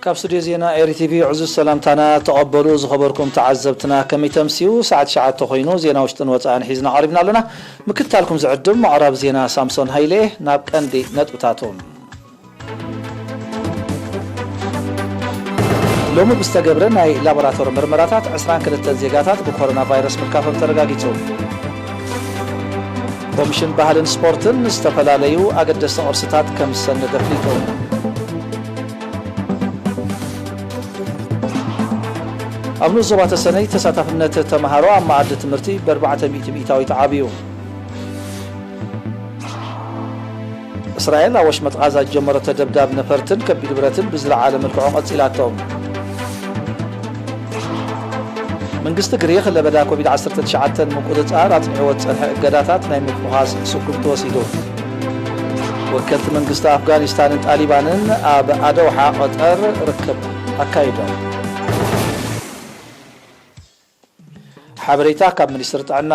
ካብ ስቱድዮ ዜና ኤሪ ቲቪ ዕዙዝ ሰላምታና ተቐበሉ። ዝኸበርኩም ተዓዘብትና፣ ከመይ ተምስዩ? ሰዓት ትሽዓተ ኮይኑ፣ ዜና ውሽጥን ወጻእን ሒዝና ቀሪብና ኣለና። ምክትታልኩም ዝዕድም ኣቕራብ ዜና ሳምሶን ሃይለ። ናብ ቀንዲ ነጥብታቶም። ሎሚ ብዝተገብረ ናይ ላቦራቶሪ ምርመራታት ዕስራን ክልተን ዜጋታት ብኮሮና ቫይረስ ምልካፎም ተረጋጊጹ። ኮሚሽን ባህልን ስፖርትን ዝተፈላለዩ ኣገደስቲ ቅርስታት ከም ዝሰነደ ኣፍሊጡ። ኣብ ንኡስ ዞባ ተሰነይ ተሳታፍነት ተመሃሮ ኣብ መኣዲ ትምህርቲ ብኣርባዕተ ሚእቲ ሚእታዊት ዓብዩ። እስራኤል ኣብ ወሽመጥ ቓዛ ዝጀመረቶ ደብዳብ ነፈርትን ከቢድ ብረትን ብዝለዓለ መልክዑ ቀጺላቶ። መንግስቲ ግሪኽ ለበዳ ኮቪድ ዓሰርተ ትሽዓተ ንምቁጽጻር ኣጽኒዕዎ ዝጸንሐ እገዳታት ናይ ምፍዃስ ስጉምቲ ወሲዱ። ወከልቲ መንግስቲ ኣፍጋኒስታንን ጣሊባንን ኣብ ኣደውሓ ቀጠር ርክብ ኣካይዶም። ሓበሬታ ካብ ሚኒስትሪ ጥዕና።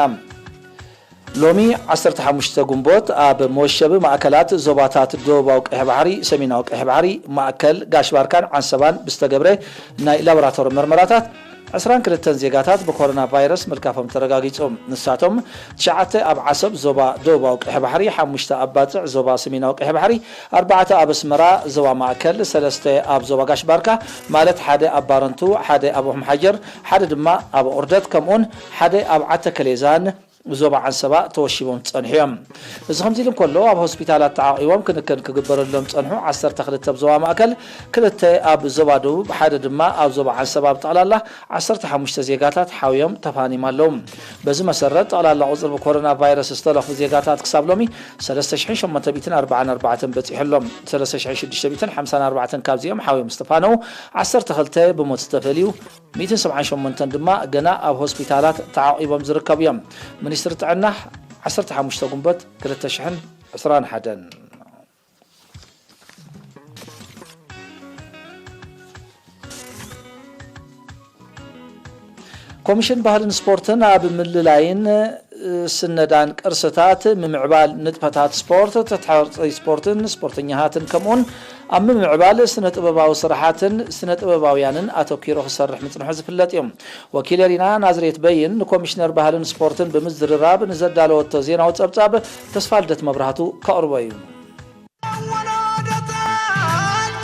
ሎሚ ዓሰርተ ሓሙሽተ ግንቦት ኣብ መወሸቢ ማእከላት ዞባታት ደቡባዊ ቀይሕ ባሕሪ፣ ሰሜናዊ ቀይሕ ባሕሪ፣ ማእከል፣ ጋሽ ባርካን ዓንሰባን ብዝተገብረ ናይ ላቦራቶሪ መርመራታት ዕስራን ክልተን ዜጋታት ብኮሮና ቫይረስ ምልካፎም ተረጋጊጹ። ንሳቶም ትሽዓተ ኣብ ዓሰብ ዞባ ደቡባዊ ቀይሕ ባሕሪ፣ ሓሙሽተ ኣብ ባጽዕ ዞባ ሰሜናዊ ቀይሕ ባሕሪ፣ ኣርባዕተ ኣብ ኣስመራ ዞባ ማእከል፣ ሰለስተ ኣብ ዞባ ጋሽ ባርካ፣ ማለት ሓደ ኣብ ባረንቱ፣ ሓደ ኣብ ኦምሓጀር፣ ሓደ ድማ ኣብ ኦርደት፣ ከምኡውን ሓደ ኣብ ዓተከሌዛን ዞባ ዓንሰባ ተወሺቦም ዝጸንሑ እዮም። እዚ ከምዚ ኢሉ እንከሎ፣ ኣብ ሆስፒታላት ተዓቒቦም ክንክን ክግበረሎም ዝጸንሑ ዓሰርተ ክልተ ኣብ ዞባ ማእከል፣ ክልተ ኣብ ዞባ ደቡብ፣ ሓደ ድማ ኣብ ዞባ ዓንሰባ፣ ብጠቕላላ ዓሰርተ ሓሙሽተ ዜጋታት ሓውዮም ተፋኒም ኣለዉ። በዚ መሰረት፣ ጠቕላላ ቁጽሪ ብኮሮና ቫይረስ ዝተለኽፉ ዜጋታት ክሳብ ሎሚ ሰለስተ ሽሕን ሸሞንተ ሚእትን ኣርባዓን ኣርባዕተን በጺሑ ኣሎ። ሰለስተ ሽሕን ሽዱሽተ ሚእትን ሓምሳን ኣርባዕተን ካብዚኦም ሓውዮም ዝተፋነዉ፣ ዓሰርተ ክልተ ብሞት ዝተፈልዩ፣ ሚእትን ሰብዓን ሸሞንተን ድማ ገና ኣብ ሆስፒታላት ተዓቒቦም ዝርከቡ እዮም። ሚኒስትሪ ጥዕና ዓሰርተ ሓሙሽተ ግንቦት ክልተ ሽሕን ዕስራን ሓደን። ኮሚሽን ባህልን ስፖርትን ኣብ ምልላይን ስነዳን ቅርስታት፣ ምምዕባል ንጥፈታት ስፖርት፣ ትሕተ ቅርጺ ስፖርትን ስፖርተኛታትን፣ ከምኡውን ኣብ ምምዕባል ስነ ጥበባዊ ስራሓትን ስነ ጥበባውያንን ኣተኲሩ ክሰርሕ ምጽንሑ ዝፍለጥ እዩ። ወኪል ኤሪና ናዝሬት በይን ንኮሚሽነር ባህልን ስፖርትን ብምዝርራብ ንዘዳለወቶ ዜናዊ ጸብጻብ ተስፋልደት መብራህቱ ከቕርቦ እዩ። ወለዶታት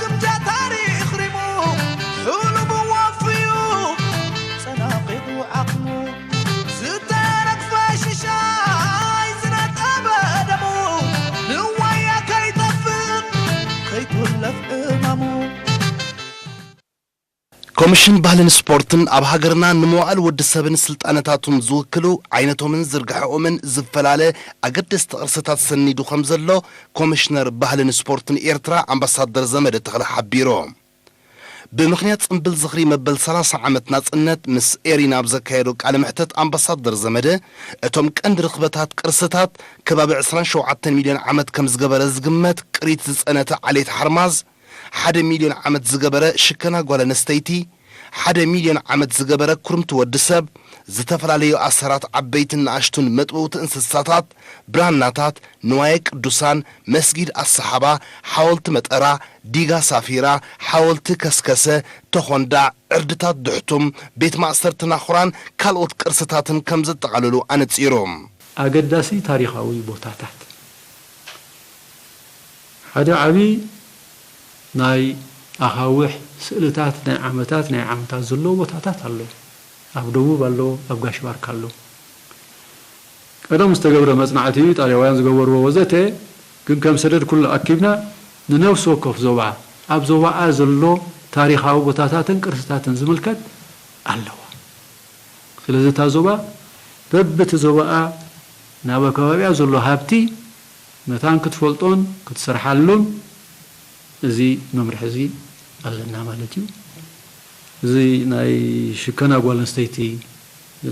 ግምጃ ታሪኽ ሪሙ፣ ሕሉሙ ወፍዩ፣ ጸናቒቑ ዓቕሙ፣ ዝተረግፈ ሽሻይ ዝነጠበ ደሙ፣ ንዋያ ከይጠፍእ፣ ከይትውለፍ እማሙ። ኮሚሽን ባህልን ስፖርትን ኣብ ሃገርና ንመዋእል ወዲ ሰብን ስልጣነታቱን ዝውክሉ ዓይነቶምን ዝርግሐኦምን ዝፈላለ ኣገደስቲ ቅርስታት ሰኒዱ ከም ዘሎ ኮሚሽነር ባህልን ስፖርትን ኤርትራ ኣምባሳደር ዘመደ ተኽለ ሓቢሩ። ብምኽንያት ጽምብል ዝኽሪ መበል ሰላሳ ዓመት ናጽነት ምስ ኤሪና ኣብ ዘካየዶ ቃለ መሕተት ኣምባሳደር ዘመደ፣ እቶም ቀንዲ ርኽበታት ቅርስታት ከባቢ ዕስራን ሸውዓተን ሚልዮን ዓመት ከም ዝገበረ ዝግመት ቅሪት ዝጸነተ ዓሌት ሓርማዝ፣ ሓደ ሚልዮን ዓመት ዝገበረ ሽከና ጓል ኣንስተይቲ፣ ሓደ ሚልዮን ዓመት ዝገበረ ኩርምቲ ወዲ ሰብ፣ ዝተፈላለዩ ኣሰራት ዓበይትን ንኣሽቱን መጥበውቲ እንስሳታት፣ ብራናታት፣ ንዋየ ቅዱሳን፣ መስጊድ ኣሰሓባ፣ ሓወልቲ መጠራ፣ ዲጋ ሳፊራ፣ ሓወልቲ ከስከሰ፣ ተኾንዳ፣ ዕርድታት ድሕቱም፣ ቤት ማእሰርቲ ናኹራን ካልኦት ቅርስታትን ከም ዘጠቓለሉ ኣነጺሩ። ኣገዳሲ ታሪኻዊ ቦታታት። ሓደ ዓቢ ናይ ኣኻውሕ ስእልታት ናይ ዓመታት፣ ናይ ዓመታት ዘለዎ ቦታታት ኣሎ። ኣብ ደቡብ ኣሎ፣ ኣብ ጋሽ ባርካ ኣሎ። ቀደም ዝተገብረ መጽናዕቲ እዩ፣ ጣልያውያን ዝገበርዎ ወዘተ፣ ግን ከም ሰደድ ኩሉ ኣኪብና ንነፍሲ ወከፍ ዞባ፣ ኣብ ዞባኣ ዘሎ ታሪኻዊ ቦታታትን ቅርስታትን ዝምልከት ኣለዋ። ስለዚ እታ ዞባ በብቲ ዞባኣ ናብ ከባቢኣ ዘሎ ሃብቲ መታን ክትፈልጦን ክትሰርሓሉን እዚ መምርሒ እዚ ኣለና ማለት እዩ። እዚ ናይ ሽከና ጓል ኣንስተይቲ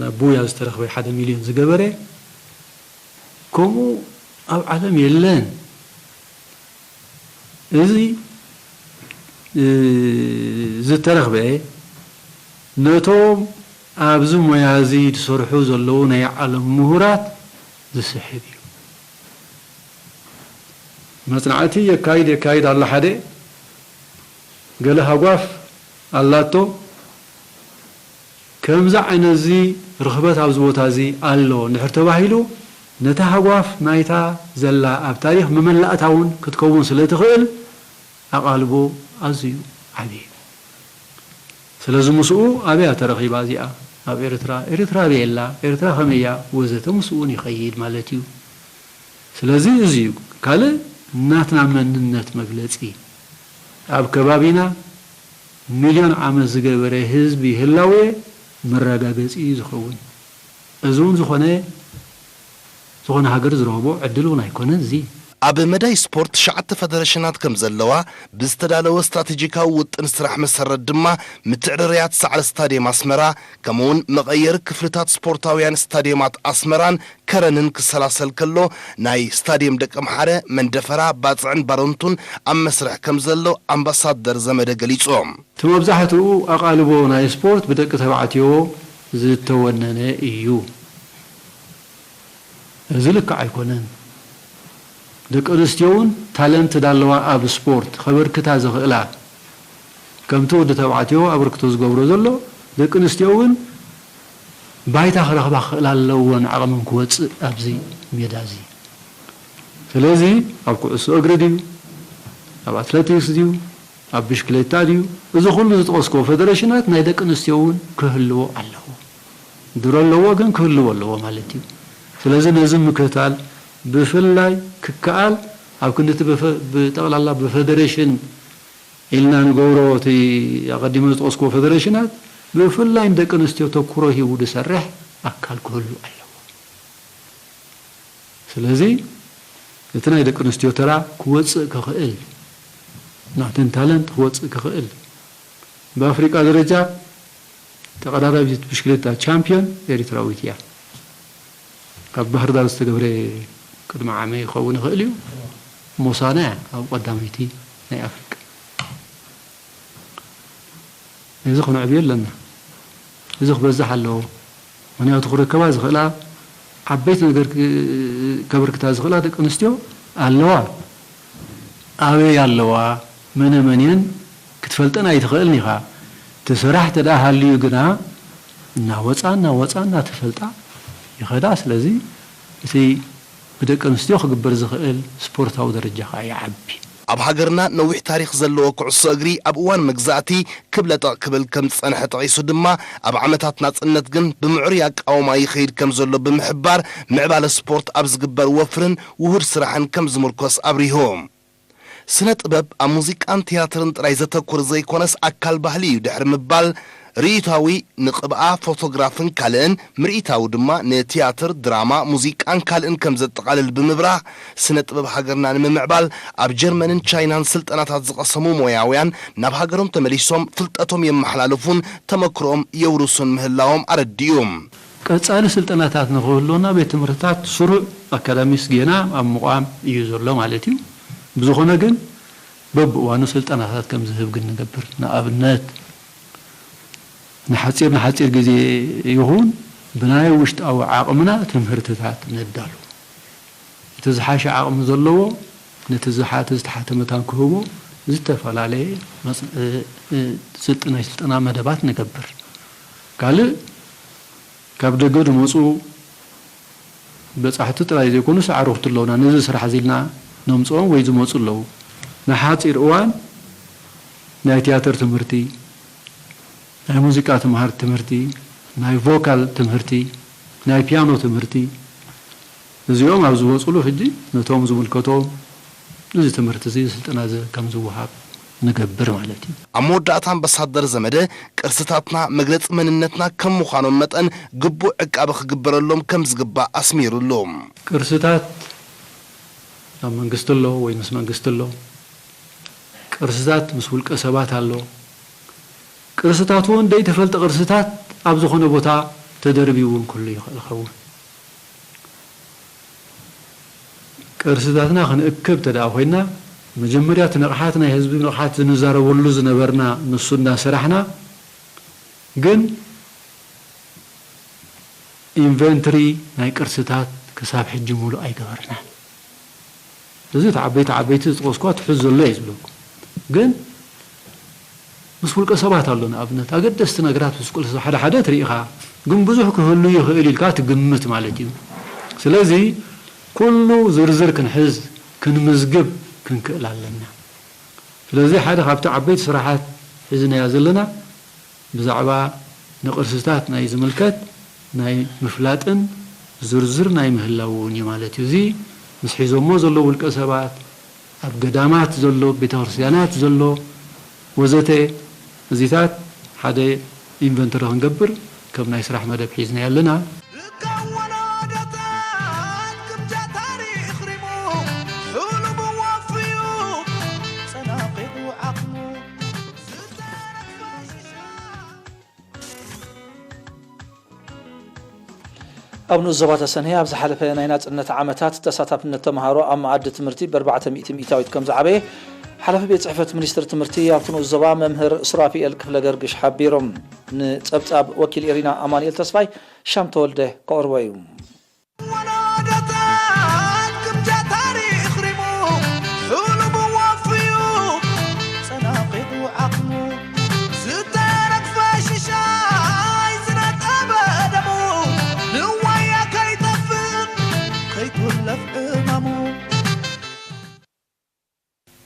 ናብ ቡያ ዝተረኽበ ሓደ ሚልዮን ዝገበረ ከምኡ ኣብ ዓለም የለን። እዚ፣ እ፣ ዝተረኽበ ነቶም ኣብዚ ሞያ እዚ ዝሰርሑ ዘለዉ ናይ ዓለም ምሁራት ዝስሕብ እዩ። መጽናዕቲ የካይድ፣ የካይድ ኣሎ ሓደ፣ ገለ ሃጓፍ ኣላቶ። ከምዚ ዓይነት እዚ ርኽበት ኣብዚ ቦታ እዚ ኣሎ እንድሕር ተባሂሉ፣ ነታ ሃጓፍ ናይታ ዘላ ኣብ ታሪኽ መመላእታ እውን ክትከውን ስለ ትኽእል፣ ኣቓልቦ ኣዝዩ ዓብዪ እዩ። ስለዚ ምስኡ ኣበያ ተረኺባ እዚኣ? ኣብ ኤርትራ። ኤርትራ ኣበይ ኣላ? ኤርትራ ከመይ እያ? ወዘተ ምስኡ እውን ይኸይድ ማለት እዩ። ስለዚ እዚ እዩ ካልእ ናትና መንነት መግለጺ። ኣብ ከባቢና ሚልዮን ዓመት ዝገበረ ህዝቢ ህላዌ መረጋገጺ እዩ ዝኸውን። እዚ እውን ዝኾነ፣ ዝኾነ ሃገር ዝረኽቦ ዕድል እውን ኣይኮነን። እዚ ኣብ መዳይ ስፖርት ትሽዓተ ፈደረሽናት ከም ዘለዋ፣ ብዝተዳለወ ስትራቴጂካዊ ውጥን ስራሕ መሰረት ድማ ምትዕርርያት ሳዕሪ ስታድየም ኣስመራ፣ ከምኡውን መቐየሪ ክፍልታት ስፖርታውያን ስታድየማት ኣስመራን ከረንን ክሰላሰል ከሎ፣ ናይ ስታድየም ደቀምሓረ፣ መንደፈራ፣ ባጽዕን ባረንቱን ኣብ መስርሕ ከም ዘሎ ኣምባሳደር ዘመደ ገሊጾም። እቲ መብዛሕትኡ ኣቓልቦ ናይ ስፖርት ብደቂ ተባዕትዮ ዝተወነነ እዩ። እዚ ልክዕ ኣይኮነን። ደቂ ኣንስትዮ እውን ታለንት ዳለዋ ኣብ ስፖርት ከበርክታ ዝኽእላ፣ ከምቲ ወዲ ተባዕትዮ ኣበርክቶ ዝገብሮ ዘሎ፣ ደቂ ኣንስትዮ እውን ባይታ ክረኽባ ክኽእላ ኣለወን ዓቕመን ክወፅእ ኣብዚ ሜዳ እዚ። ስለዚ ኣብ ኩዕሶ እግሪ ድዩ፣ ኣብ ኣትሌቲክስ ድዩ፣ ኣብ ብሽክሌታ ድዩ፣ እዚ ኩሉ ዝጠቐስክዎ ፈደረሽናት ናይ ደቂ ኣንስትዮ እውን ክህልዎ ኣለዎ። ድሮ ኣለዎ ግን ክህልዎ ኣለዎ ማለት እዩ። ስለዚ ነዚ ምክትታል ብፍላይ ክከኣል ኣብ ክንዲ እቲ ብፈ-፣ ብጠቕላላ ብፈደረሽን ኢልና ንገብሮ እቲ ኣቐዲመ ዝጠቐስክዎ ፈደረሽናት ብፍላይ ንደቂ ኣንስትዮ ተኩሮ ሂቡ ዝሰርሕ ኣካል ክህሉ ኣለዎ። ስለዚ እቲ ናይ ደቂ ኣንስትዮ ተራ ክወፅእ ክኽእል፣ ናተን ታለንት ክወፅእ ክኽእል፣ ብኣፍሪቃ ደረጃ ተቐዳዳቢት ብሽክሌታ ቻምፒዮን ኤሪትራዊት እያ። ኣብ ባህር ዳር ዝተገብረ ቅድሚ ዓመ ይኸውን ይኽእል እዩ። ሞሳና እያ ኣብ ቀዳመይቲ ናይ ኣፍሪቃ። ነዚ ክነዕብዮ ኣለና። እዚ ክበዝሕ ኣለዎ። ምኽንያቱ ክረከባ ዝኽእላ ዓበይቲ ነገር ክ-፣ ከበርክታ ዝኽእላ ደቂ ኣንስትዮ ኣለዋ። ኣበይ ኣለዋ? መነ መን እየን? ክትፈልጠን ኣይትኽእልን ኢኻ። እቲ ስራሕ እንተ ደኣ ሃልዩ ግና እናወፃ፣ እናወፃ፣ እናተፈልጣ ይኸዳ። ስለዚ እቲ ብደቂ ኣንስትዮ ክግበር ዝኽእል ስፖርታዊ ደረጃ ኸኣ ይዓቢ። ኣብ ሃገርና ነዊሕ ታሪኽ ዘለዎ ኩዕሶ እግሪ ኣብ እዋን መግዛእቲ ክብ ለጠቕ ክብል ከም ዝጸንሐ ጠቒሱ ድማ፣ ኣብ ዓመታት ናጽነት ግን ብምዕሩይ ኣቃውማ ይኸይድ ከም ዘሎ ብምሕባር፣ ምዕባለ ስፖርት ኣብ ዝግበር ወፍርን ውሁድ ስራሕን ከም ዝምርኮስ ኣብሪሁ። ስነ ጥበብ ኣብ ሙዚቃን ቲያትርን ጥራይ ዘተኩር ዘይኮነስ፣ ኣካል ባህሊ እዩ ድሕሪ ምባል፣ ርእይታዊ ንቕብኣ፣ ፎቶግራፍን ካልእን፣ ምርኢታዊ ድማ ንቲያትር፣ ድራማ፣ ሙዚቃን ካልእን ከም ዘጠቓልል ብምብራህ፣ ስነ ጥበብ ሃገርና ንምምዕባል ኣብ ጀርመንን ቻይናን ስልጠናታት ዝቐሰሙ ሞያውያን ናብ ሃገሮም ተመሊሶም ፍልጠቶም የመሓላልፉን ተመክሮኦም የውርሱን ምህላዎም ኣረዲኡ። ቀጻሊ ስልጠናታት ንኽህልወና ቤት ትምህርትታት ስሩዕ ኣካዳሚስ ጌና ኣብ ምቋም እዩ ዘሎ ማለት እዩ። ብዝኾነ ግን በብእዋኑ ስልጠናታት ከም ዝህብ ግን ንገብር። ንኣብነት ንሓጺር ንሓጺር ግዜ ይኹን ብናይ ውሽጣዊ ዓቕምና ትምህርትታት ነዳሉ። እቲ ዝሓሸ ዓቕሚ ዘለዎ ነቲ ዝሓ-፣ እቲ ዝተሓተ መታን ክህቦ ዝተፈላለየ መጽ-፣ እ፣ እ፣ ስልጥ-፣ ናይ ስልጠና መደባት ንገብር። ካልእ ካብ ደገ ዝመጹ በጻሕቲ ጥራይ ዘይኮኑስ ኣዕሩኽቲ ኣለዉና። ነዚ ስራሕ እዚ ኢልና ነምጽኦም ወይ ዝመጹ ኣለዉ። ንሓጺር እዋን ናይ ቲያትር ትምህርቲ፣ ናይ ሙዚቃ ትምሃር-፣ ትምህርቲ፣ ናይ ቮካል ትምህርቲ፣ ናይ ፒያኖ ትምህርቲ፣ እዚኦም ኣብ ዝወጹሉ ሕጂ ነቶም ዝምልከቶም እዚ ትምህርቲ እዚ፣ ስልጠና እዚ ከም ዝወሃብ ንገብር ማለት እዩ። ኣብ መወዳእታ ኣምባሳደር ዘመደ፣ ቅርስታትና መግለጺ መንነትና ከም ምዃኖም መጠን ግቡእ ዕቃበ ክግበረሎም ከም ዝግባእ ኣስሚሩሉ። ቅርስታት ኣብ መንግስቲ ኣሎ ወይ ምስ መንግስቲ ኣሎ። ቅርስታት ምስ ውልቀ ሰባት ኣሎ። ቅርስታት እውን ደይተፈልጠ ቅርስታት ኣብ ዝኾነ ቦታ ተደርቢቡ እውን ክህሉ ይኽእል ይኸውን። ቅርስታትና ክንእክብ እንተ ደኣ ኮይንና፣ መጀመርያ እቲ ንቕሓት ናይ ህዝቢ ንቕሓት ዝንዛረበሉ ዝነበርና ንሱ እናሰራሕና፣ ግን ኢንቨንትሪ ናይ ቅርስታት ክሳብ ሕጂ ሙሉእ ኣይገበርናን። እዚ እቲ ዓበይቲ ዓበይቲ ዝጠቐስኳ ትሑዝ ዘሎ እየ ዝብለኩም። ግን ምስ ውልቀ ሰባት ኣሎ። ንኣብነት ኣገደስቲ ነገራት ምስ ውልቀ ሰባት ሓደ ሓደ ትርኢ ኢኻ፣ ግን ብዙሕ ክህሉ ይኽእል ኢልካ ትግምት ማለት እዩ። ስለዚ ኩሉ ዝርዝር ክንሕዝ፣ ክንምዝግብ ክንክእል ኣለና። ስለዚ ሓደ ካብቲ ዓበይቲ ስራሓት ሒዝናዮ ዘለና ብዛዕባ ንቅርስታት ናይ ዝምልከት ናይ ምፍላጥን ዝርዝር ናይ ምህላው እውን እዩ ማለት እዩ። እዚ ምስ ሒዞሞ ዘለዉ ውልቀ ሰባት፣ ኣብ ገዳማት ዘሎ፣ ቤተክርስትያናት ዘሎ ወዘተ፣ እዚታት ሓደ ኢንቨንተሪ ክንገብር ከም ናይ ስራሕ መደብ ሒዝናዮ ኣለና። ኣብ ንኡስ ዞባ ተሰነየ ኣብ ዝሓለፈ ናይ ናጽነት ዓመታት ተሳታፍነት ተምሃሮ ኣብ መኣዲ ትምህርቲ ብኣርባዕተ ሚእቲ ሚእታዊት ከም ዝዓበየ ሓላፊ ቤት ጽሕፈት ሚኒስትሪ ትምህርቲ ኣብቲ ንኡስ ዞባ መምህር ሱራፊኤል ክፍለገርግሽ ሓቢሮም። ንጸብጻብ ወኪል ኤሪና ኣማኑኤል ተስፋይ ሻም ተወልደ ከቕርቦ እዩ።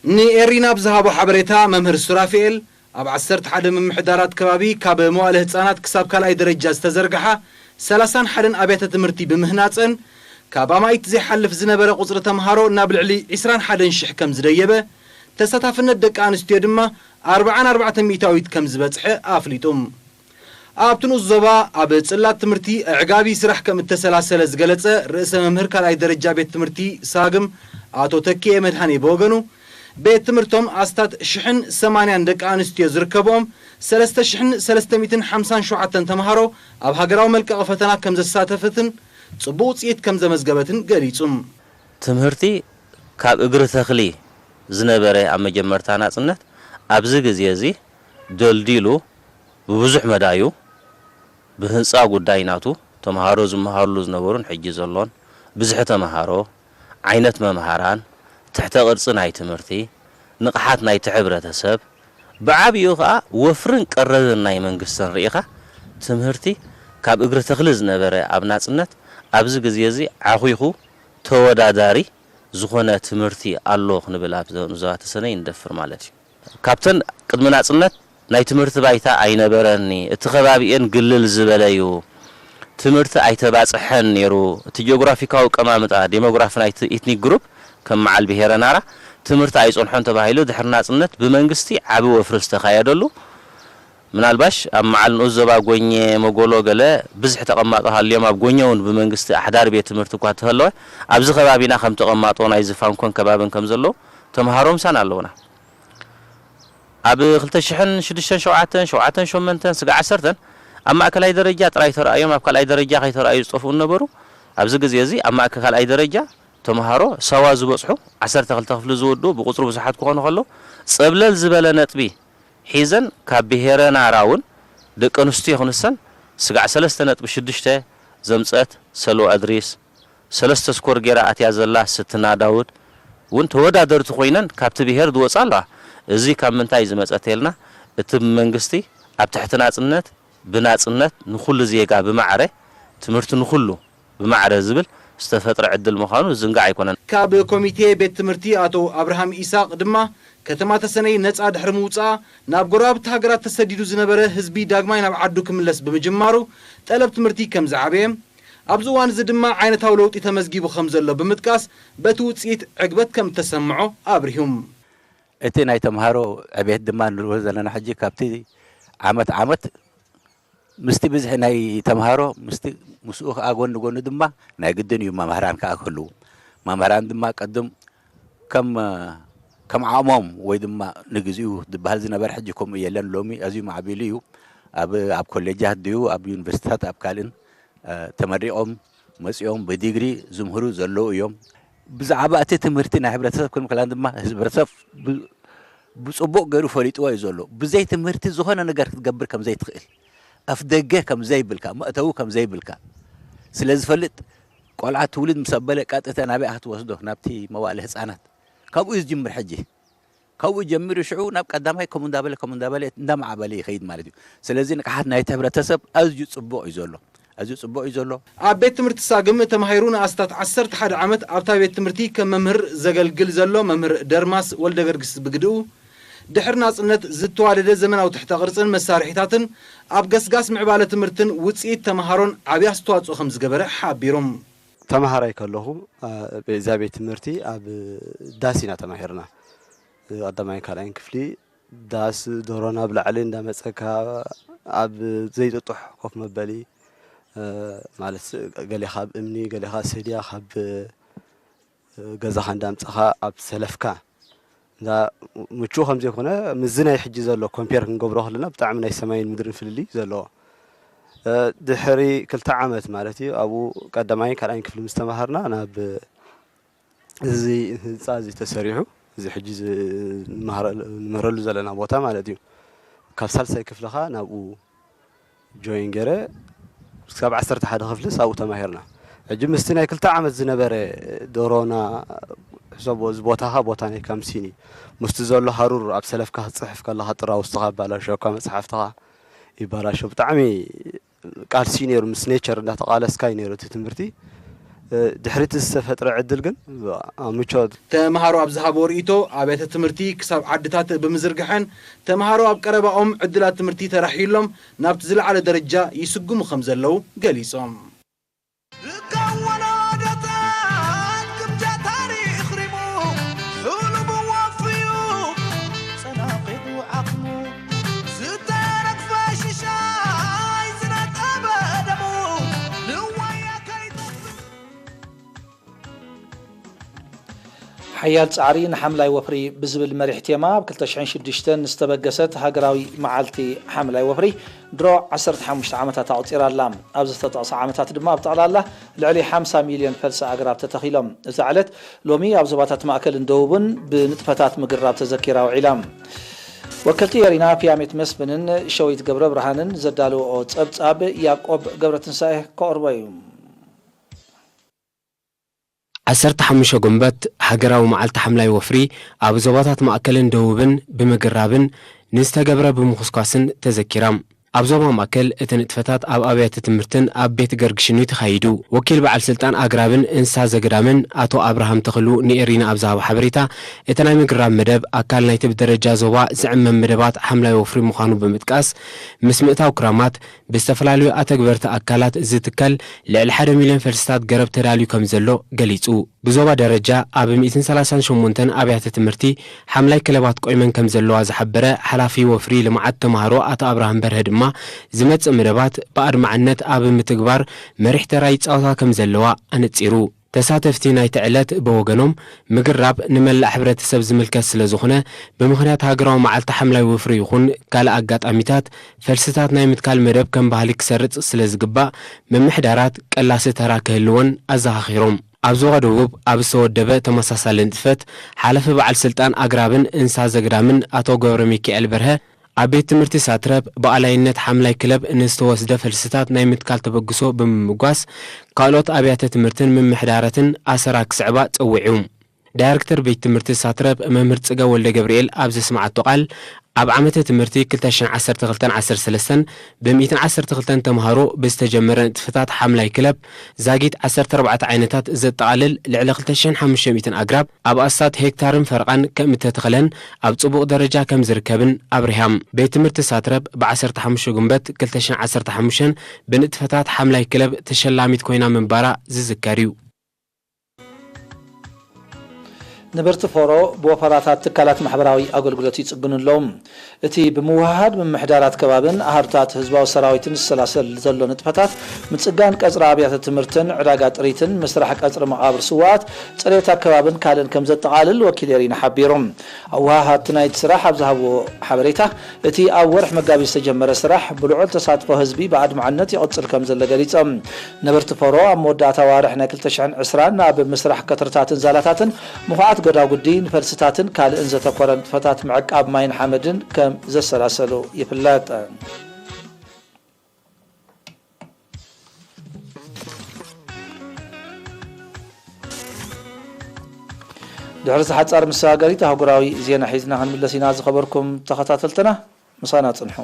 ንኤሪና ብዝሃቦ ሓበሬታ፣ መምህር ሱራፊኤል ኣብ ዓሰርተ ሓደ ምምሕዳራት ከባቢ ካብ መዋእለ ህጻናት ክሳብ ካልኣይ ደረጃ ዝተዘርግሓ ሰላሳን ሓደን ኣብያተ ትምህርቲ ብምህናጸን፣ ካብ ኣማኢት ዘይሓልፍ ዝነበረ ቁጽሪ ተምሃሮ ናብ ልዕሊ ዕስራን ሓደን ሽሕ ከም ዝደየበ፣ ተሳታፍነት ደቂ ኣንስትዮ ድማ ኣርብዓን ኣርባዕተን ሚእታዊት ከም ዝበጽሐ ኣፍሊጡ። ኣብቲ ንኡስ ዞባ ኣብ ጽላት ትምህርቲ ኣዕጋቢ ስራሕ ከም እተሰላሰለ ዝገለጸ ርእሰ መምህር ካልኣይ ደረጃ ቤት ትምህርቲ ሳግም ኣቶ ተኪኤ መድሃኔ ብወገኑ፣ ቤት ትምህርቶም ኣስታት ሽሕን ሰማንያን ደቂ ኣንስትዮ ዝርከብኦም ሰለስተ ሽሕን ሰለስተ ሚእትን ሓምሳን ሸውዓተን ተምሃሮ ኣብ ሃገራዊ መልቀቒ ፈተና ከም ዘሳተፈትን ጽቡቕ ውጽኢት ከም ዘመዝገበትን ገሊጹ። ትምህርቲ ካብ እግሪ ተኽሊ ዝነበረ ኣብ መጀመርታ ናጽነት ኣብዚ ግዜ እዚ ደልዲሉ ብብዙሕ መዳዩ ብህንጻ ጉዳይ ናቱ ተምሃሮ ዝመሃርሉ ዝነበሩን ሕጂ ዘሎን ብዝሒ ተምሃሮ፣ ዓይነት መምሃራን፣ ትሕተ ቅርጺ ናይ ትምህርቲ፣ ንቕሓት ናይቲ ሕብረተሰብ፣ ብዓቢኡ ከኣ ወፍርን ቀረብን ናይ መንግስትን ርኢኻ ትምህርቲ ካብ እግሪ ተኽሊ ዝነበረ ኣብ ናጽነት ኣብዚ ግዜ እዚ ዓኺኹ ተወዳዳሪ ዝኾነ ትምህርቲ ኣሎ ክንብል ኣብ ዞባ ተሰነይ ንደፍር ማለት እዩ። ካብተን ቅድሚ ናጽነት ናይ ትምህርቲ ባይታ ኣይነበረኒ፣ እቲ ከባቢኤን ግልል ዝበለ እዩ፣ ትምህርቲ ኣይተባጽሐን ነይሩ፣ እቲ ጂኦግራፊካዊ ኣቀማምጣ፣ ዴሞግራፊ ናይቲ ኢትኒክ ግሩፕ ከም መዓል ብሄረ ናራ ትምህርቲ ኣይጸንሖን ተባሂሉ ድሕሪ ናጽነት ብመንግስቲ ዓቢ ወፍሪ ዝተኻየደሉ ምናልባሽ ኣብ መዓል ንኡስ ዞባ ጎኘ፣ መጎሎ ገለ ብዝሒ ተቐማጦ ሃልዮም ኣብ ጎኘ እውን ብመንግስቲ ኣሕዳሪ ቤት ትምህርቲ እኳ ተህለወ ኣብዚ ከባቢና ከም ተቐማጦ ናይዚ ፋንኮን ከባብን ከም ዘለዉ ተምሃሮ ምሳና ኣለዉና። ኣብ ክልተ ሽሕን ሽዱሽተን ሸውዓተን፣ ሸውዓተን ሸሞንተን፣ ስጋዕ ዓሰርተን ኣብ ማእከላይ ደረጃ ጥራይ ተራእዮም ኣብ ካልኣይ ደረጃ ከይተራእዩ ዝጠፍኡ ነበሩ። ኣብዚ ግዜ እዚ ኣብ ማእከል ካልኣይ ደረጃ ተምሃሮ ሳዋ ዝበጽሑ ዓሰርተ ክልተ ክፍሊ ዝወድኡ ብቁጽሪ ብዙሓት ክኾኑ ከለዉ ጸብለል ዝበለ ነጥቢ ሒዘን ካብ ብሄረ ናራ እውን ደቂ ኣንስትዮ ክንሰን ስጋዕ ሰለስተ ነጥቢ ሽዱሽተ ዘምጸት ሰሎ ኣድሪስ ሰለስተ ስኮር ጌራ ኣትያ ዘላ ስትና ዳውድ እውን ተወዳደርቲ ኮይነን ካብቲ ብሄር ዝወፃ ኣለዋ። እዚ ካብ ምንታይ ዝመፀ ተልና እቲ መንግስቲ ኣብ ትሕቲ ናፅነት ብናፅነት ንኩሉ ዜጋ ብማዕረ ትምህርቲ ንኩሉ ብማዕረ ዝብል ዝተፈጥረ ዕድል ምዃኑ ዝዝንጋዕ ኣይኮነን። ካብ ኮሚቴ ቤት ትምህርቲ ኣቶ ኣብርሃም ኢሳቕ ድማ ከተማ ተሰነይ ነፃ ድሕሪ ምውፃኣ ናብ ጎረባብቲ ሃገራት ተሰዲዱ ዝነበረ ህዝቢ ዳግማይ ናብ ዓዱ ክምለስ ብምጅማሩ ጠለብ ትምህርቲ ከም ዝዓበየ፣ ኣብዚ እዋን እዚ ድማ ዓይነታዊ ለውጢ ተመዝጊቡ ከም ዘሎ ብምጥቃስ በቲ ውፅኢት ዕግበት ከም እተሰምዖ ኣብሪሁ። እቲ ናይ ተምሃሮ ዕቤት ድማ ንሪኦ ዘለና ሕጂ ካብቲ ዓመት ዓመት ምስቲ ብዝሒ ናይ ተምሃሮ ምስቲ ምስኡ ከዓ ጎኒ ጎኒ ድማ ናይ ግድን እዩ መምህራን ከዓ ክህልዉ። መምህራን ድማ ቅድም ከም ከም ዓቕሞም ወይ ድማ ንግዚኡ ዝበሃል ዝነበረ ሕጂ ከምኡ የለን። ሎሚ ኣዝዩ ማዕቢሉ እዩ። ኣብ ኣብ ኮሌጃት ድዩ ኣብ ዩኒቨርሲቲታት ኣብ ካልእን ተመሪቖም መፂኦም ብዲግሪ ዝምህሩ ዘለዉ እዮም። ብዛዕባ እቲ ትምህርቲ ናይ ሕብረተሰብ ክንብል ከለና ድማ ህዝቢ ሕብረተሰብ ብፅቡቕ ገይሩ ፈሊጥዎ እዩ ዘሎ። ብዘይ ትምህርቲ ዝኾነ ነገር ክትገብር ከም ዘይትኽእል፣ ኣፍ ደገ ከም ዘይብልካ፣ መእተዊ ከም ዘይብልካ ስለ ዝፈልጥ ቆልዓ ትውልድ ምስ ኣበለ ቀጥታ ናበይ ክትወስዶ? ናብቲ መዋእለ ህፃናት። ካብኡ እዩ ዝጅምር ሕጂ። ካብኡ ጀሚሩ ሽዑ ናብ ቀዳማይ ከምኡ እንዳበለ ከምኡ እንዳበለ እንዳማዕበለ ይኸይድ ማለት እዩ። ስለዚ ንቅሓት ናይቲ ሕብረተሰብ ኣዝዩ ጽቡቕ እዩ ዘሎ፣ ኣዝዩ ጽቡቕ እዩ ዘሎ። ኣብ ቤት ትምህርቲ ሳግም ተማሂሩ ንኣስታት ዓሰርተ ሓደ ዓመት ኣብታ ቤት ትምህርቲ ከም መምህር ዘገልግል ዘሎ መምህር ደርማስ ወልደገርግስ ብግድኡ፣ ድሕሪ ናጽነት ዝተዋደደ ዘመናዊ ትሕተ ቅርጽን መሳርሒታትን ኣብ ገስጋስ ምዕባለ ትምህርትን ውጽኢት ተመሃሮን ዓብዪ ኣስተዋጽኦ ከም ዝገበረ ሓቢሮም። ተመሃራይ ከለኹ እዛ ቤት ትምህርቲ ኣብ ዳስ ኢና ተማሂርና። ቀዳማይን ካልኣይን ክፍሊ ዳስ፣ ዶሮና ኣብ ላዕሊ እንዳመፀካ ኣብ ዘይጥጡሕ ኮፍ መበሊ፣ ማለት ገሊኻ ኣብ እምኒ፣ ገሊኻ ሰድያ ካብ ገዛኻ እንዳምፀኻ ኣብ ሰለፍካ እንዳ ምቹ ከም ዘይኮነ፣ ምስዚ ናይ ሕጂ ዘሎ ኮምፔር ክንገብሮ ከለና ብጣዕሚ ናይ ሰማይን ምድርን ፍልልይ ዘለዎ። ድሕሪ ክልተ ዓመት ማለት እዩ፣ ኣብኡ ቀዳማይን ካልኣይን ክፍሊ ምስ ተማሃርና ናብ እዚ ህንፃ እዚ ተሰሪሑ፣ እዚ ሕጂ ንምህረሉ ዘለና ቦታ ማለት እዩ፣ ካብ ሳልሳይ ክፍልኻ ናብኡ ጆይን ገይረ ክሳብ ዓሰርተ ሓደ ክፍልስ ኣብኡ ተማሂርና። ሕጂ ምስቲ ናይ ክልተ ዓመት ዝነበረ ዶሮና ሕሰቦ፣ እዚ ቦታኻ ቦታ ናይ ካምሲን እዩ። ምስቲ ዘሎ ሃሩር ኣብ ሰለፍካ ክትፅሕፍ ከለኻ ጥራ ውስጥኻ ይባላሸወካ፣ መፅሓፍትኻ ይባላሸው። ብጣዕሚ ቃልሲ እዩ ነይሩ፣ ምስ ኔቸር እንዳተቓለስካ እዩ ነይሩ እቲ ትምህርቲ። ድሕሪ እቲ ዝተፈጥረ ዕድል ግን ምቾት። ተምሃሮ ኣብ ዝሃብዎ ርእይቶ፣ ኣብያተ ትምህርቲ ክሳብ ዓድታት ብምዝርግሐን ተምሃሮ ኣብ ቀረባኦም ዕድላት ትምህርቲ ተራሕዩሎም ናብቲ ዝለዓለ ደረጃ ይስጉሙ ከም ዘለዉ ገሊጾም። ሓያል ጻዕሪ ንሓምላይ ወፍሪ ብዝብል መሪሕ ቴማ ኣብ ክልተ ሽሕን ሽዱሽተን ዝተበገሰት ሃገራዊ መዓልቲ ሓምላይ ወፍሪ ድሮ ዓሰርተ ሓሙሽተ ዓመታት ኣቑጺራ ኣላ። ኣብ ዝተጠቕሰ ዓመታት ድማ ኣብ ጠቕላላ ልዕሊ ሓምሳ ሚልዮን ፈልሲ ኣግራብ ተተኺሎም። እዛ ዕለት ሎሚ ኣብ ዞባታት ማእከልን ደቡብን ብንጥፈታት ምግራብ ተዘኪራ ውዒላ። ወከልቲ ኤሪና ፊያሜት መስፍንን ሸዊት ገብረ ብርሃንን ዘዳለውኦ ጸብጻብ ያቆብ ገብረትንሳኤ ከቕርቦ እዩ። ዓሰርተ ሓሙሽተ ጉንበት ሃገራዊ መዓልቲ ሓምላይ ወፍሪ ኣብ ዞባታት ማእከልን ደቡብን ብምግራብን ንዝተገብረ ብምኹስኳስን ተዘኪራ። ኣብ ዞባ ማእከል እቲ ንጥፈታት ኣብ ኣብያተ ትምህርትን ኣብ ቤት ገርግሽን እዩ ተኻይዱ። ወኪል በዓል ስልጣን ኣግራብን እንስሳ ዘገዳምን ኣቶ ኣብርሃም ተኽሉ ንኤሪና ኣብ ዝሃቦ ሓበሬታ፣ እቲ ናይ ምግራብ መደብ ኣካል ናይቲ ብደረጃ ዞባ ዝዕመም መደባት ሓምላይ ወፍሪ ምዃኑ ብምጥቃስ፣ ምስ ምእታው ክራማት ብዝተፈላለዩ ኣተግበርቲ ኣካላት ዝትከል ልዕሊ ሓደ ሚልዮን ፈልስታት ገረብ ተዳልዩ ከም ዘሎ ገሊጹ። ብዞባ ደረጃ ኣብ ሚእትን ሰላሳን ሸሞንተን ኣብያተ ትምህርቲ ሓምላይ ክለባት ቆይመን ከም ዘለዋ ዝሓበረ ሓላፊ ወፍሪ ልምዓት ተምሃሮ ኣቶ ኣብርሃም በርሀ ድማ ዝመጽእ መደባት ብኣድማዕነት ኣብ ምትግባር መሪሕ ተራ ይጻወታ ከም ዘለዋ ኣነጺሩ። ተሳተፍቲ ናይቲ ዕለት ብወገኖም፣ ምግራብ ንመላእ ሕብረተሰብ ዝምልከት ስለ ዝኾነ፣ ብምኽንያት ሃገራዊ መዓልቲ ሓምላይ ወፍሪ ይኹን ካልእ ኣጋጣሚታት፣ ፈልስታት ናይ ምትካል መደብ ከም ባህሊ ክሰርጽ ስለ ዝግባእ፣ ምምሕዳራት ቀላሲ ተራ ክህልወን ኣዘኻኺሮም። ኣብ ዞባ ደቡብ ኣብ ዝተወደበ ተመሳሳሊ ንጥፈት፣ ሓላፊ በዓል ስልጣን ኣግራብን እንስሳ ዘገዳምን ኣቶ ገብረሚካኤል በርሀ፣ ኣብ ቤት ትምህርቲ ሳትረብ ብኣላይነት ሓምላይ ክለብ ንዝተወስደ ፈልስታት ናይ ምትካል ተበግሶ ብምምጓስ፣ ካልኦት ኣብያተ ትምህርትን ምምሕዳራትን ኣሰራ ክስዕባ ጸዊዑ። ዳይረክተር ቤት ትምህርቲ ሳትረብ መምህር ጽገ ወልደገብርኤል ኣብ ዘስምዓቶ ቃል፣ ኣብ ዓመተ ትምህርቲ ክልተ ሽሕን ዓሰርተ ክልተን ዓሰርተ ሰለስተን ብሚእትን ዓሰርተ ክልተን ተምሃሮ ብዝተጀመረ ንጥፈታት ሓምላይ ክለብ ዛጊት ዓሰርተ ኣርባዕተ ዓይነታት ዘጠቓልል ልዕሊ ክልተ ሽሕን ሓሙሽተ ሚእትን ኣግራብ ኣብ ኣስታት ሄክታርን ፈረቓን ከም እተተኽለን ኣብ ጽቡቕ ደረጃ ከም ዝርከብን ኣብሪሃ። ቤት ትምህርቲ ሳትረብ ብ ዓሰርተ ሓሙሽተ ጉንበት ክልተ ሽሕን ዓሰርተ ሓሙሽተን ብንጥፈታት ሓምላይ ክለብ ተሸላሚት ኮይና ምንባራ ዝዝከር እዩ። ነበርቲ ፎሮ ብወፈራታት ትካላት ማሕበራዊ ኣገልግሎት ይጽግኑ ኣለዉ። እቲ ብምውህሃድ ምምሕዳራት ከባብን ኣሃዱታት ህዝባዊ ሰራዊትን ዝሰላሰል ዘሎ ንጥፈታት፣ ምጽጋን ቀጽሪ ኣብያተ ትምህርትን ዕዳጋ ጥሪትን፣ ምስራሕ ቀጽሪ መቓብር ስዉኣት፣ ጽሬት ኣከባብን ካልእን ከም ዘጠቓልል ወኪል ኤሪና ሓቢሩ። ኣወሃሃድቲ ናይቲ ስራሕ ኣብ ዝሃብዎ ሓበሬታ፣ እቲ ኣብ ወርሒ መጋቢት ዝተጀመረ ስራሕ ብልዑል ተሳትፎ ህዝቢ ብኣድማዕነት ይቕጽል ከም ዘሎ ገሊጾም። ነበርቲ ፎሮ ኣብ መወዳእታ ኣዋርሕ ናይ ክልተ ሽሕን ዕስራን ኣብ ምስራሕ ቀጽርታትን ዛላታትን፣ ምኹዓት ጎዳጉዲ፣ ንፈልስታትን ካልእን ዘተኮረ ንጥፈታት ምዕቃብ ማይን ሓመድን ከም ዘሰላሰሉ ይፍለጥ። ድሕሪ ሓጻር መሰጋገሪት ኣህጉራዊ ዜና ሒዝና ክንምለስ ኢና። ዝኸበርኩም ተኸታተልትና፣ ምሳና ጽንሑ።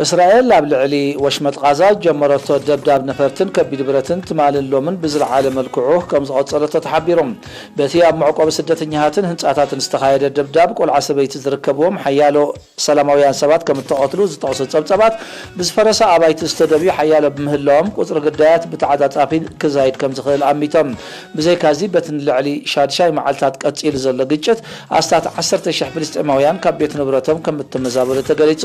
እስራኤል ኣብ ልዕሊ ወሽመጥ ቓዛ ጀመረቶ ደብዳብ ነፈርትን ከቢድ ብረትን ትማልን ሎምን ብዝለዓለ መልክዑ ከም ዝቐጸለቶ ተሓቢሩ። በቲ ኣብ መዕቆቢ ስደተኛታትን ህንጻታትን ዝተኻየደ ደብዳብ፣ ቆልዓ ሰበይቲ ዝርከብዎም ሓያሎ ሰላማውያን ሰባት ከም እተቐትሉ ዝጠቕሱ ጸብጸባት፣ ብዝፈረሰ ኣባይቲ ዝተደብዩ ሓያሎ ብምህላዎም፣ ቁጽሪ ግዳያት ብተዓጻጻፊ ክዛይድ ከም ዝኽእል ኣሚቶም። ብዘይካዚ፣ በቲ ንልዕሊ ሻድሻይ መዓልታት ቀጺሉ ዘሎ ግጭት፣ ኣስታት ዓሰርተ ሽሕ ፍልስጤማውያን ካብ ቤት ንብረቶም ከም እተመዛበሉ ተገሊጹ።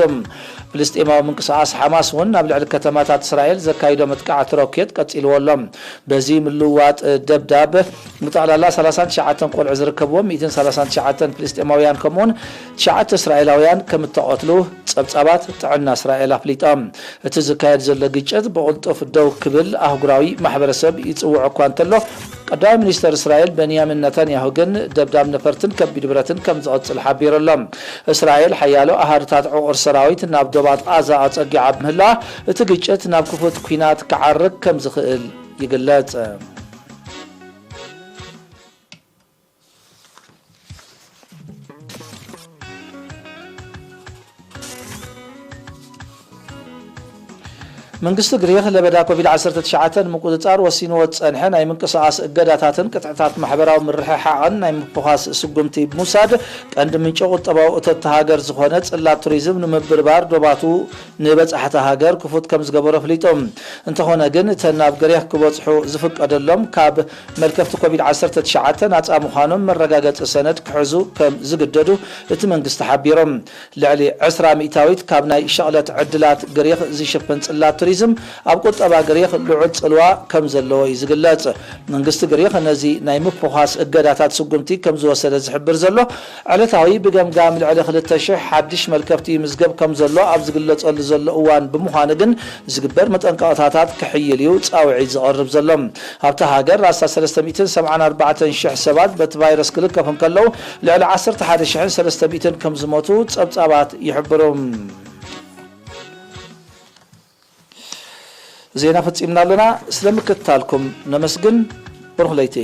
ፍልስጤማዊ ምንቅስቓስ ሓማስ እውን ናብ ልዕሊ ከተማታት እስራኤል ዘካይዶ መጥቃዕቲ ሮኬት ቀጺልዎ ኣሎ። በዚ ምልውዋጥ ደብዳብ፣ ብጠቕላላ ሰላሳን ትሽዓተን ቆልዑ ዝርከብዎም ሚእትን ሰላሳን ትሽዓተን ፍልስጤማውያን ከምኡውን ትሽዓተ እስራኤላውያን ከም እተቐትሉ ጸብጻባት ጥዕና እስራኤል ኣፍሊጦም። እቲ ዝካየድ ዘሎ ግጭት ብቕልጡፍ ደው ክብል ኣህጉራዊ ማሕበረሰብ ይጽውዕ እኳ እንተሎ፣ ቀዳማይ ሚኒስተር እስራኤል በንያሚን ነታንያሁ ግን ደብዳብ ነፈርትን ከቢድ ብረትን ከም ዝቕጽል ሓቢሩ ኣሎ። እስራኤል ሓያሎ ኣሃዱታት ዕቑር ሰራዊት ናብ ዶባት ቓዛ ኣጸጊዓ ብምህላዋ፣ እቲ ግጭት ናብ ክፉት ኲናት ክዓርግ ከም ዝኽእል ይግለጽ። መንግስቲ ግሪኽ ለበዳ ኮቪድ ዓሰርተ ትሽዓተ ንምቁጽጻር ወሲንዎ ዝጸንሐ ናይ ምንቅስቓስ እገዳታትን ቅጥዕታት ማሕበራዊ ምርሕሓቕን ናይ ምፍዃስ ስጉምቲ ብምውሳድ፣ ቀንዲ ምንጪ ቁጠባዊ እቶት እታ ሃገር ዝኾነ ጽላት ቱሪዝም ንምብርባር ዶባቱ ንበጻሕቲ ሃገር ክፉት ከም ዝገበሮ ኣፍሊጡ። እንተኾነ ግን፣ እተን ናብ ግሪኽ ክበጽሑ ዝፍቀደሎም ካብ መልከፍቲ ኮቪድ ዓሰርተ ትሽዓተ ናጻ ምዃኖም መረጋገጺ ሰነድ ክሕዙ ከም ዝግደዱ እቲ መንግስቲ ሓቢሩ። ልዕሊ ዕስራ ሚእታዊት ካብ ናይ ሸቕለት ዕድላት ግሪኽ ዝሽፍን ጽላት ቱሪዝም፣ ኣብ ቁጠባ ግሪኽ ልዑል ጽልዋ ከም ዘለዎ እዩ ዝግለጽ። መንግስቲ ግሪኽ ነዚ ናይ ምፍዃስ እገዳታት ስጉምቲ ከም ዝወሰደ ዝሕብር ዘሎ፣ ዕለታዊ ብገምጋም ልዕሊ ክልተ ሽሕ ሓድሽ መልከፍቲ ይምዝገብ ከም ዘሎ ኣብ ዝግለጸሉ ዘሎ እዋን ብምዃኑ ግን፣ ዝግበር መጠንቀቕታታት ክሕይል እዩ ጻውዒት ዝቐርብ ዘሎ። ኣብታ ሃገር ኣስታት ሰለስተ ሚእትን ሰብዓን ኣርባዕተን ሽሕ ሰባት በቲ ቫይረስ ክልከፉ እንከለዉ፣ ልዕሊ ዓሰርተ ሓደ ሽሕን ሰለስተ ሚእትን ከም ዝሞቱ ጸብጻባት ይሕብሩ። ዜና ፈጺምና ኣለና። ስለ ምክትታልኩም ነመስግን። ብሩኽ ለይቲ።